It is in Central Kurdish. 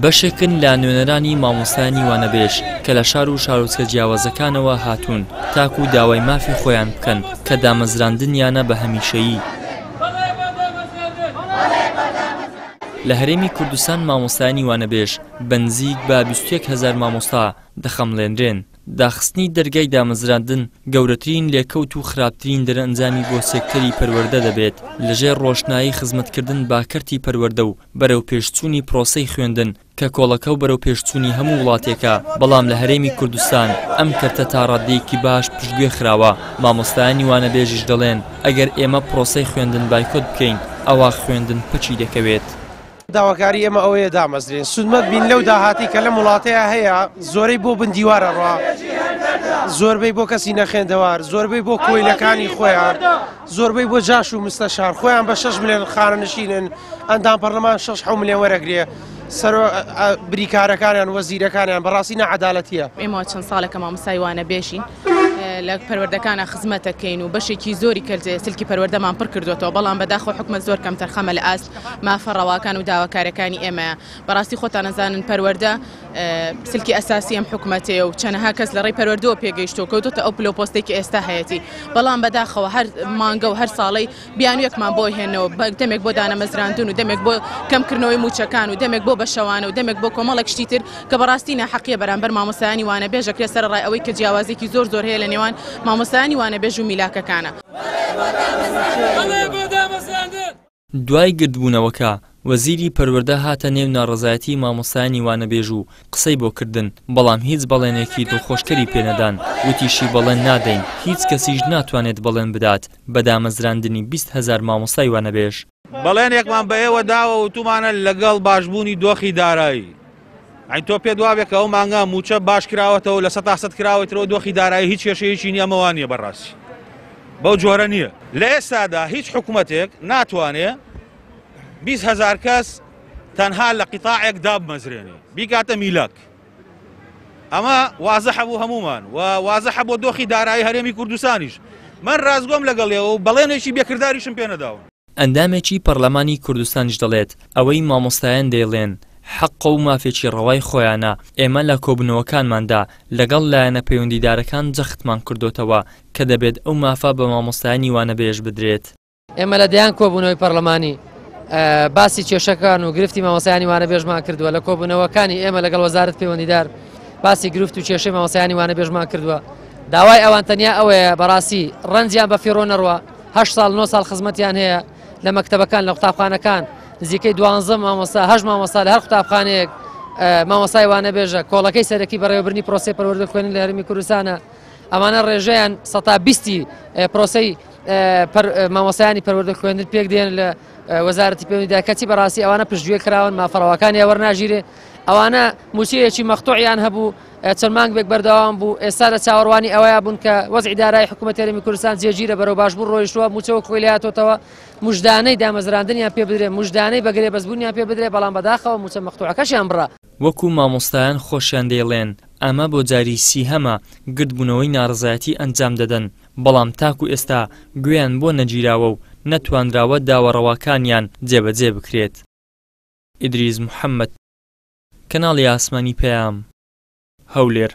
بەشێکن لە نوێنەرانی مامۆستایانی وانەبێژ کە لە شار و شارۆچکە جیاوازەکانەوە هاتوون تاکو داوای مافی خۆیان بکەن کە دامەزراندنیانە بە هەمیشەیی. لە هەرێمی کوردستان مامۆستایانی وانەبێژ بە نزیک بە 21 هەزار مامۆستا دەخەمڵێنرێن. داخستنی دەرگای دامەزراندن گەورەترین لێکەوت و خراپترین دەرئەنجامی بۆ سێکتەری پەروەردە دەبێت لەژێر ڕۆشنایی خزمەتکردن بە کەرتی پەروەردە و بەرەوپێشچوونی پرۆسەی خوێندن کە کۆڵەکە و بەرەوپێشچوونی هەموو وڵاتێکە، بەڵام لە هەرێمی کوردستان ئەم کەرتە تا ڕاددەیەکی باش پشتگوێ خراوە، مامۆستایانی وانەبێژیش دەڵێن ئەگەر ئێمە پرۆسەی خوێندن بایکۆت بکەین ئەوا خوێندن پەکی دەکەوێت. داواکاری ئێمە ئەوەیە دامەزرێن سوودمەند بین لەو داهاتی کە لەم وڵاتەیە هەیە زۆرەی بۆ بن دیوار ئەڕوا زۆربەی بۆ کەسی نەخێندەوار زۆربەی بۆ کۆیلەکانی خۆیان زۆربەی بۆ جاش و مستەشار خۆیان بە 6 ملیۆن خانەنشینن ئەندام پەرلەمان 6 حەو ملیۆن وەرەگرێ سەرۆ بریکارەکانیان وەزیرەکانیان بەڕاستی ناعەدالەتیە. ئێمە چەند ساڵێکە مامۆستای وانەبێژین لە پەروەردەکانە خزمەتەکەین و بەشێکی زۆری سلکی پەروەردەمان پڕ کردوێتەوە بەڵام بەداخەوە حکومەت زۆر کەمتەرخەمە لە ئاست مافە ڕەواکان و داواکاریەکانی ئێمەیە بەڕاستی خۆتان ئەزانن پەروەردە سلکی ئەساسی ئەم حکومەتەیە و چەنەها کەس لە ڕێی پەروەردەوە پێگەیشتووە کەوتۆتە ئەو پلە و پۆستەی کە ئێستا هەیەتی بەڵام بەداخەوە هەر مانگە و هەر ساڵەی بیانوویەکمان بۆ هێنەوە دەمێک بۆ دانەمەزراندن و دەمێک بۆ کەمکردنەوەی مووچەکان و دەمێک بۆ بەشەوانە و دەمێک بۆ کۆمەڵێک شتی تر کە بەڕاستی ناحەقیە بەرامبەر مامۆستایانی وانەبێژ ئەکرێت سەرەڕای ئەوەی کە جیاوازیەکی زۆر زۆر هەیە لە نێوان مامۆستایانی وانەبێژ و میلاکەکانە. دوای گردبوونەوەکە، وەزیری پەروەردە هاتە نێو ناڕەزایەتی مامۆستایانی وانەبێژ و قسەی بۆ کردن، بەڵام هیچ بەڵێنێکی دڵخۆشکەری پێنەدان، وتیشی بەڵێن نادەین، هیچ کەسیش ناتوانێت بەڵێن بدات بە دامەزراندنی 20 هەزار مامۆستای وانەبێژ. بەڵێنێکمان بە ئێوە داوە وتومانە لەگەڵ باشبوونی دۆخی دارایی ئەین تۆ پێت وابێ کە ئەو مانگە مووچە باش کراوەتەوە لە 100% کراوەتەوە دۆخی دارایی هیچ کێشەیەکی نییە ئەمە وا نییە بەڕاستی بەو جۆرە نییە لە ئێستادا هیچ حکوومەتێک ناتوانێ 20 هەزار کەس تەنها لە قیتاعێک دابمەزرێنێ بیکاتە میلاک ئەمە وازحە بۆ هەمومان و وازحە بۆ دۆخی دارایی هەرێمی کوردستانیش من ڕاستگۆم لەگەڵیەوە و بەڵێنێکی بێکرداریشم پێ نەداون. ئەندامێکی پەرلەمانی کوردستانیش دەڵێت، ئەوەی مامۆستایان دەیڵێن حەقە و مافێکی ڕەوای خۆیانە، ئێمە لە کۆبوونەوەکانماندا لەگەڵ لایەنە پەیوەندیدارەکان جەختمان کردۆتەوە کە دەبێت ئەو مافە بە مامۆستایانی وانەبێژ بدرێت. ئێمە لە دەیان کۆبوونەوەی پەرلەمانی باسی کێشەکان و گرفتی مامۆستایانی وانەبێژمان کردووە، لە کۆبوونەوەکانی ئێمە لەگەڵ وەزارەت پەیوەندیدار باسی گرفت و کێشەی مامۆستایانی وانەبێژمان کردووە. داوای ئەوان تەنیا ئەوەیە بەڕاستی ڕەنجیان بە فیڕۆ نەڕوا، هەشت ساڵ نۆ ساڵ خزمەتیان هەیە لە مەکتەبەکان لە قوتابخانەکان، نزیکەی دوانزە مامۆستا هەشت مامۆستا لە هەر قوتابخانەیەک مامۆستای وانەبێژە، کۆڵەکەی سەرەکی بەڕێوەبردنی پرۆسەی پەروەردە خوێندن لە هەرێمی کوردستانە. ئەمانە ڕێژەیان سەتا بیستی پرۆسەی مامۆستایانی پەروەردە خوێندن پێک دێن لە وەزارەتی پەیوەندیدا، کەچی بەڕاستی ئەوانە پشتگوێ کراون، مافەڕەواکانیان وەرناگیرێ. ئەوانە مووچەیەکی مەقتوعیان هەبوو، چەند مانگێک بەردەوام بوو، ئێستا لە چاوەڕوانی ئەوەیە بوون کە وەزعی دارایی حکوومەت هەرێمی کوردستان جێگیرە، بەرەو باشبوون ڕۆیشتووە، مووچە وەک خۆی لێهاتۆتەوە، مژدانەی دامەزراندنیان پێ بدرێ، مژدانەی بەگرێبەستبوونیان پێ بدرێ، بەڵام بەداخەوە مووچە مەقتوعەکەشیان بڕا. وەکو مامۆستایان خۆشیان دەیڵێن ئەمە بۆ جاری سیهەمە گردبوونەوەی ناڕەزایەتی ئەنجام دەدەن، بەڵام تاکو ئێستا گوێیان بۆ نەگیراوە و نەتوانراوە داوا ڕەواکانیان جێبەجێ بکرێت. ئیدریس محەمەد، کەناڵی ئاسمانی پەیام، هەولێر.